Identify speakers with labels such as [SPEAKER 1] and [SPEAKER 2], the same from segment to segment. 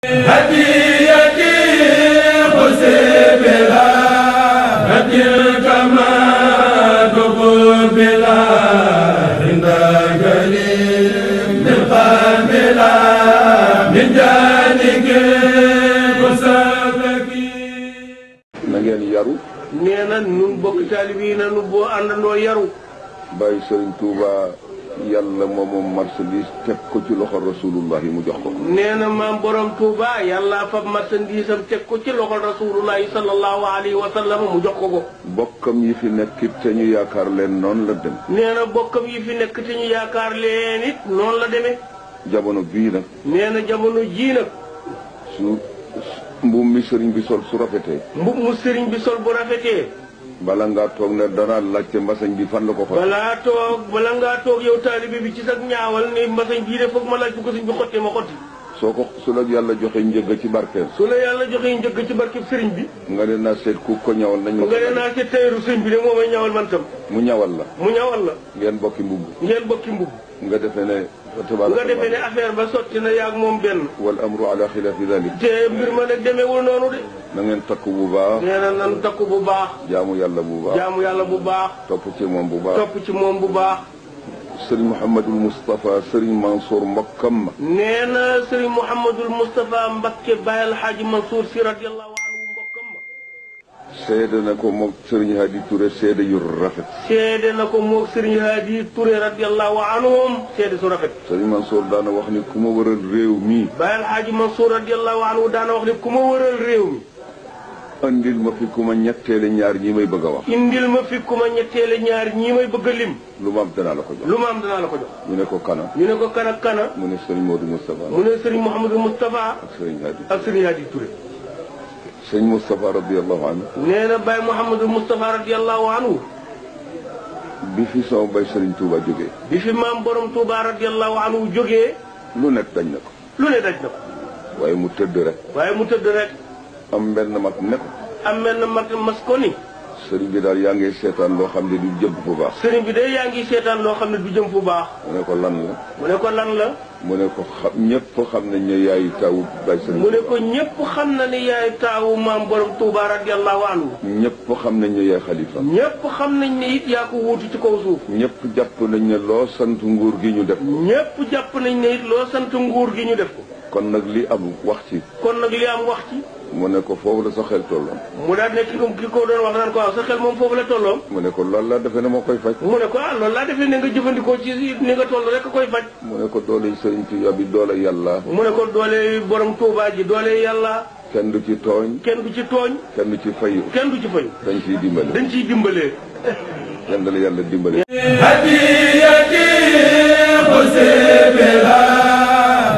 [SPEAKER 1] هديتي خسبلا هدي كما تقبلا عند كريم من قابلا من جانك وسبك
[SPEAKER 2] نغين يارو
[SPEAKER 3] نينا نون بوك طالبين نو بو اندو يارو
[SPEAKER 2] باي سيرن توبا yàlla moom marchandise teg ko ci loxo rasulullah yi mu jox ko.
[SPEAKER 3] nee na maam borom Touba yàlla fab marchandise am teg ko ci loxo rasulullah sallallahu alayhi wa sallam mu jox ko ko.
[SPEAKER 2] bokkam yi fi nekk it te ñu yaakaar leen noonu la dem.
[SPEAKER 3] nee na bokkam yi fi nekk te ñu yaakaar leen it noonu la demee.
[SPEAKER 2] jamono bii nag.
[SPEAKER 3] nee na jamono jii nag.
[SPEAKER 2] su mbubb mi sëriñ bi sol su rafetee.
[SPEAKER 3] mbubb mu sëriñ bi sol bu rafetee.
[SPEAKER 2] bala ngaa toog ne dana laajte mbasañ bi fan la ko xotti.
[SPEAKER 3] bala ngaa toog yow taalibe bi ci sa ñaawal ne mbasañ bii de foog ma laaj bu ko sëñ bi xottee ma xotti.
[SPEAKER 2] su la yàlla joxe njëgg ci barkeel.
[SPEAKER 3] su la yàlla joxe njëgg ci barkeb sëriñ bi.
[SPEAKER 2] nga ne naa seet ku ko ñawal nañ ma.
[SPEAKER 3] nga ne naa seet tayeeru sëriñ bi de moo may ñawal man tam.
[SPEAKER 2] mu ñawal la. ngeen bokki mbubb. nga defee ne.
[SPEAKER 3] nga defee ne affaire ba sotti na yaag moom benn.
[SPEAKER 2] wal amru ala xilaafi dalik.
[SPEAKER 3] te mbir ma nag demeewul noonu de.
[SPEAKER 2] na ngeen takku bu baax.
[SPEAKER 3] nee na nan takku bu baax.
[SPEAKER 2] jaamu yàlla bu baax. topp ci moom bu baax. Serigne Mouhamadul Moustapha Serigne Mansour mbokkam ma.
[SPEAKER 3] nee na Serigne Mouhamadul Moustapha Mbakke Baye El Hadj Mansour si radiyallahu anhu mbokkam ma.
[SPEAKER 2] seede na ko moog Serigne Hadi Touré seede yu rafet.
[SPEAKER 3] seede na ko moog Serigne Hadi Touré radiyallahu anhum seede su rafet.
[SPEAKER 2] Serigne Mansour daana wax ni ku ma wëral réew mi.
[SPEAKER 3] Baye El Hadj Mansour radiyallahu anhu daana wax ni ku ma wëral réew mi.
[SPEAKER 2] indil ma fi ku ma ñetteele ñaar ñi may bëgg a wax.
[SPEAKER 3] indil ma fi ku ma ñetteele ñaar ñi may bëgg a lim.
[SPEAKER 2] lu ma am danaa la ko jox. ñu ne ko kana. mu ne Serigne Modou Moustapha.
[SPEAKER 3] mu ne Serigne Mouhamadou Moustapha.
[SPEAKER 2] ak Serigne Hadi
[SPEAKER 3] Touré.
[SPEAKER 2] Serigne Moustapha radiyallahu anhu.
[SPEAKER 3] nee na Baye Mouhamadou Moustapha radiyallahu anhu.
[SPEAKER 2] bi fi sama bay Serigne Touba jógee.
[SPEAKER 3] bi fi maam borom Touba radiyallahu anhu jógee.
[SPEAKER 2] lu nekk dañ na ko. waaye mu tëdd rek. am benn mag ne ko. mas ko ni. sëriñ bi daal yaa ngi seetaan loo xam ne du jëm fu baax.
[SPEAKER 3] sëriñ bi de yaa ngi seetaan loo xam ne du jëm fu baax.
[SPEAKER 2] mu ne ko lan la.
[SPEAKER 3] mu ne ko
[SPEAKER 2] ñëpp xam nañ ne yaay taawu bay sëriñ.
[SPEAKER 3] mu ne ko ñëpp xam na ne yaay taawu maam borom Touba radiyallahu anhu.
[SPEAKER 2] ñëpp xam nañ ne yaay xalifa.
[SPEAKER 3] ñëpp xam nañ ne it yaa ko wuutu ci kaw suuf.
[SPEAKER 2] ñëpp jàpp nañ ne loo sant nguur gi ñu def.
[SPEAKER 3] ñëpp jàpp nañ ne it loo sant nguur gi ñu def ko.
[SPEAKER 2] kon nag li am wax ci. mu ne ko foofu la sa xel tolloon.
[SPEAKER 3] mu daal ne ki ko doon wax naan ko waaw sa xel moom foofu la tolloon.
[SPEAKER 2] mu ne ko loolu laa defee ne moo koy faj.
[SPEAKER 3] mu ne ko loolu laa defee ne nga jëfandikoo ci ni nga toll rek koy faj.
[SPEAKER 2] mu ne ko doole Sëriñ Tuubaa bi doole yàlla.
[SPEAKER 3] mu ne ko doole borom Tuubaa ji doole yàlla.
[SPEAKER 2] kenn du ci tooñ.
[SPEAKER 3] kenn du ci fayu. dañ ciy dimbale.
[SPEAKER 2] yal na la yàlla dimbale.
[SPEAKER 1] hadiyati khusbila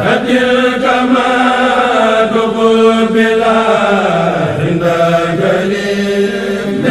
[SPEAKER 1] hadil kama bila inda kalim